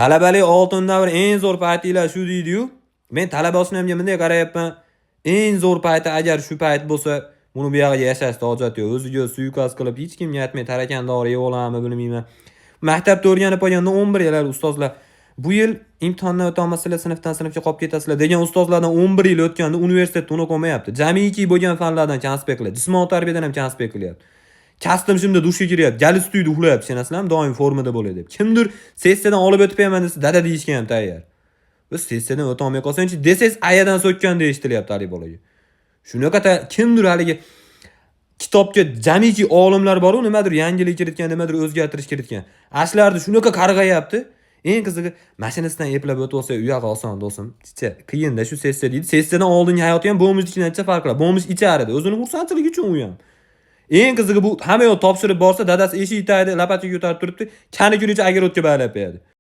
Talabalik oltin davr, eng zo'r paytinglar shu deydi-yu. Men talaba oshnamga bunday qarayapman. Eng zo'r payti agar shu payt bo'lsa, buni bu yog'iga yashashni hojati yo'q. O'ziga suiqasd qilib, hech kimga aytmay tarakan dori yeb olammi, bilmayman. Maktabda o'rganib qolganda 11 yil ustozlar bu yil imtihondan o'tolmasanglar, sinfdan sinfga qolib ketasizlar degan ustozlardan 11 yil o'tganda universitetda unaqa bo'lmayapti. Jamiyki bo'lgan fanlardan konspekt qilyapti. Jismoniy tarbiyadan ham konspekt qilyapti. Kastim shunda dushga kiryapti. Galist uyda uxlayapti, ishonasizlarmi? Doim formada bo'ladi deb. Kimdir sessiyadan olib o'tib berman desa, dada deyishga ham tayyor. Biz sessiyadan o'ta olmay qolsangchi desangiz, ayadan so'kkanda eshitilyapti haligi bolaga. Shunaqa kimdir haligi kitobga jamiki olimlar bor-u, nimadir yangilik kiritgan, nimadir o'zgartirish kiritgan. Ashlarni shunaqa qarg'ayapti. Eng qizig'i, mashinasidan eplab o'tib olsa, u yog'i oson, do'stim. Chicha, qiyinda shu sessiya deydi. Sessiyadan oldingi hayoti ham bo'lmishnikidan farq qiladi. Bo'lmish ichar edi. O'zini xursandchiligi uchun u ham. Eng qizig'i, bu hamma yoq topshirib borsa, dadasi eshik tagida лопата ko'tarib turibdi. Kani kunicha огород ga baylab qo'yadi.